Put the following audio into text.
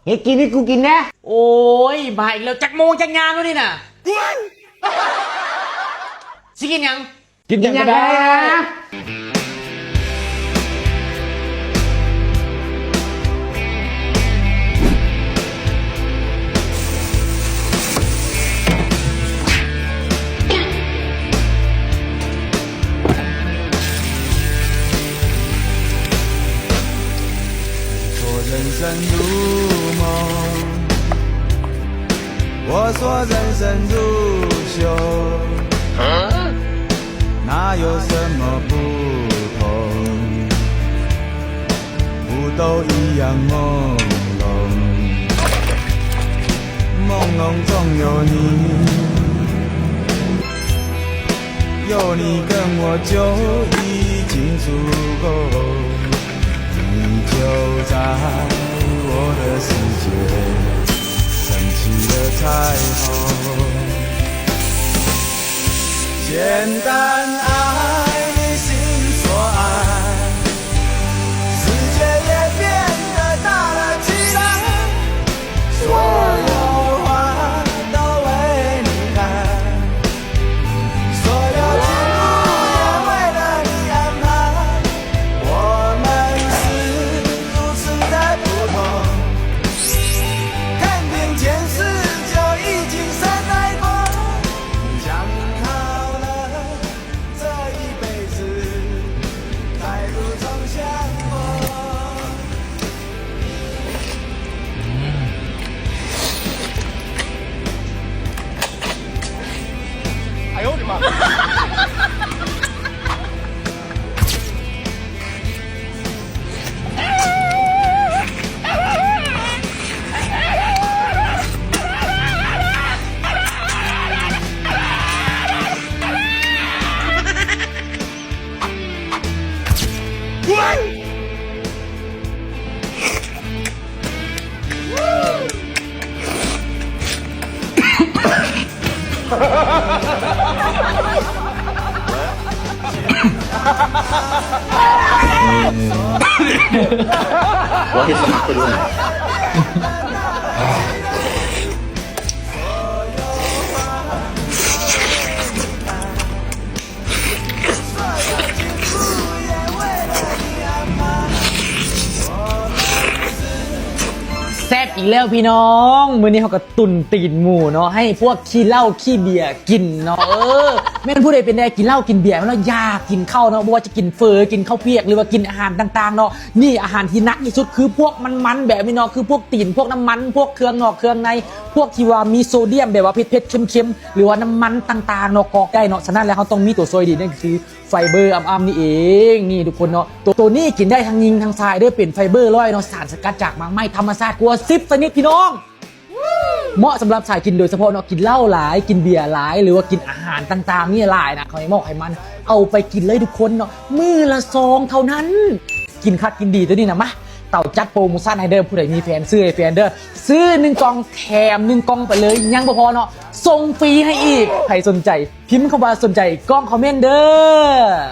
ເຮັດກິນໃຫ້ກູກິນແດ່. ໂອ້ຍ ມາອີກແລ້ວ ຈັກໂມງຈັກຍາມແລ້ວນີ້ນະ? ຊິກິນຫຍັງ? ກິນຫຍັງກໍໄດ້ນະ. ແຊບອີກແລ້ວພີ່ນ້ອງ ມື້ນີ້ເຮົາກໍຕຸນຕີນໝູເນາະ ໃຫ້ພວກຂີ້ເຫຼົ້າຂີ້ເບຍກິນເນາະ. ເອີ ແມ່ນຜູ້ໃດເປັນແດ່ກິນເຫຼົ້າກິນເບຍແມ່ນເນາະ ຢາກກິນເຂົ້າເນາະ ບໍ່ວ່າຈະກິນເຝີ ກິນເຂົ້າປຽກ ຫຼືວ່າກິນອາຫານຕ່າງໆເນາະ. ນີ້ອາຫານທີ່ໜັກທີ່ສຸດຄືພວກມັນໆແບບນີ້ເນາະ ຄືພວກຕີນ ພວກນ້ຳມັນ ພວກເຄື່ອງນອກເຄື່ອງໃນ ພວກທີ່ວ່າມີໂຊດຽມ ແບບວ່າເຜັດໆ ເຄັມໆ ຫຼືວ່ານ້ຳມັນຕ່າງໆເນາະ ກອກໄດ້ເນາະ. ສະນັ້ນແລ້ວເຮົາຕ້ອງມີຕົວຊ່ວຍດີ ນັ້ນກໍຄືໄຟເບີອຳໆນີ້ເອງ ນີ້ທຸກຄົນເນາະ. ໂຕ ໂຕນີ້ກິນໄດ້ທັງຍິງທັງຊາຍເດີ້ ເປັນໄຟເບີຮ້ອຍເນາະ ສານສະກັດຈາກໝາກໄມ້ທຳມະຊາດກວ່າສິບຊະນິດພີ່ນ້ອງ. ເໝາະສຳລັບສາຍກິນໂດຍສະເພາະເນາະ ກິນເຫຼົ້າຫຼາຍ ກິນເບຍຫຼາຍ ຫຼືວ່າກິນອາຫານຕ່າງໆນີ້ຫຼາຍນະ ເຂົາໃຫ້ໝອກໃຫ້ມັນ ເອົາໄປກິນເລີຍທຸກຄົນເນາະ ມື້ລະຊອງເທົ່ານັ້ນ. ກິນຄັກກິນດີໂຕນີ້ນະ ມາ ເຕົາຈັດໂປຣໂມຊັນໃຫ້ເດີ້ ຜູ້ໃດມີແຟນຊື້ໃຫ້ແຟນເດີ້ ຊື້ໜຶ່ງກ່ອງແຖມໜຶ່ງກ່ອງໄປເລີຍ ຍັງບໍ່ພໍເນາະ ສົ່ງຟຣີໃຫ້ອີກ. ໃຜສົນໃຈພິມຄຳວ່າສົນໃຈກ້ອງຄອມເມັນເດີ້.